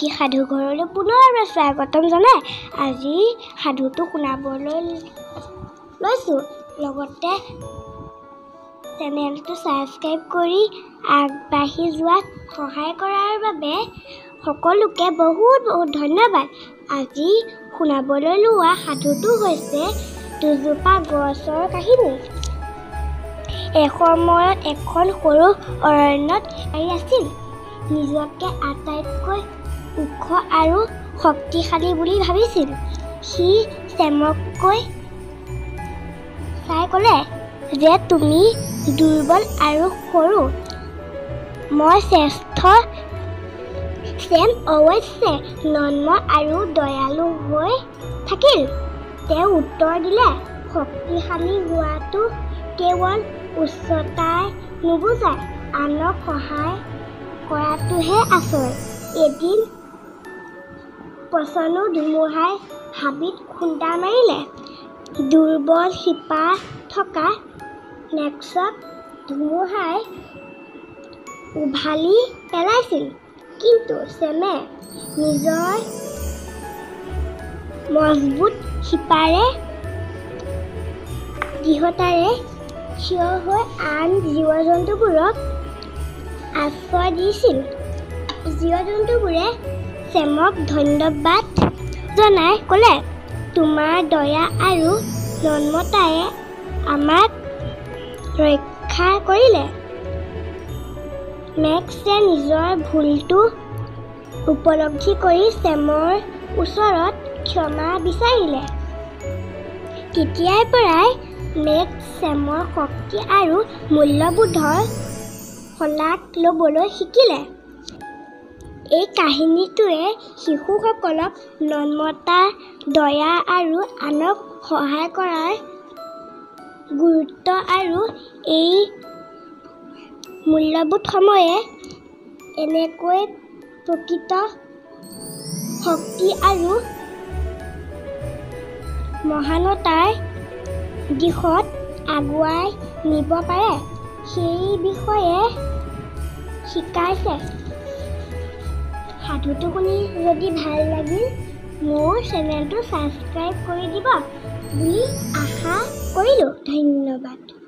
পখী সাধু ঘৰলৈ পুনৰ স্বাগতম জনাই আজি সাধুটো শুনাবলৈ লৈছোঁ। লগতে চেনেলটো ছাবস্ক্ৰাইব কৰি আগবাঢ়ি যোৱাত সহায় কৰাৰ বাবে সকলোকে বহুত বহুত ধন্যবাদ। আজি শুনাবলৈ লোৱা সাধুটো হৈছে দুজোপা গছৰ কাহিনী। এসময়ত এখন সৰু অৰণ্যত আছিল। নিজকে আটাইতকৈ ওখ আৰু শক্তিশালী বুলি ভাবিছিল। সি চেমকৈ চাই ক'লে যে তুমি দুৰ্বল আৰু সৰু, মই শ্ৰেষ্ঠ। চেম অৱশ্যে নম্ৰ আৰু দয়ালু হৈ থাকিল। তেওঁ উত্তৰ দিলে, শক্তিশালী হোৱাটো কেৱল উচ্চতাই নুবুজায়, আনক সহায় কৰাটোহে আচল। এদিন প্ৰচণ্ড ধুমুহাই হাবিত খুন্দা মাৰিলে। দুৰ্বল শিপা থকা মেক্সক ধুমুহাই উভালি পেলাইছিল। কিন্তু চেমে নিজৰ মজবুত শিপাৰে দৃঢ়তাৰে থিয় হৈ আন জীৱ-জন্তুবোৰক আশ্ৰয় দিছিল। জীৱ-জন্তুবোৰে চেমক ধন্যবাদ জনাই ক'লে, তোমাৰ দয়া আৰু নম্ৰতাই আমাক ৰক্ষা কৰিলে। মেক্সে নিজৰ ভুলটো উপলব্ধি কৰি চেমৰ ওচৰত ক্ষমা বিচাৰিলে। তেতিয়াৰ পৰাই মেক্স চেমৰ শক্তি আৰু মূল্যবোধৰ শলাগ ল'বলৈ শিকিলে। এই কাহিনীটোৱে শিশুসকলক নম্ৰতা, দয়া আৰু আনক সহায় কৰাৰ গুৰুত্ব আৰু এই মূল্যবোধসমূহে কেনেকৈ প্ৰকৃত শক্তি আৰু মহানতাৰ দিশত আগুৱাই নিব পাৰে সেই বিষয়ে শিকাইছে। সাধুটো শুনি যদি ভাল লাগিল মোৰ চেনেলটো ছাবস্ক্ৰাইব কৰি দিব বুলি আশা কৰিলোঁ। ধন্যবাদ।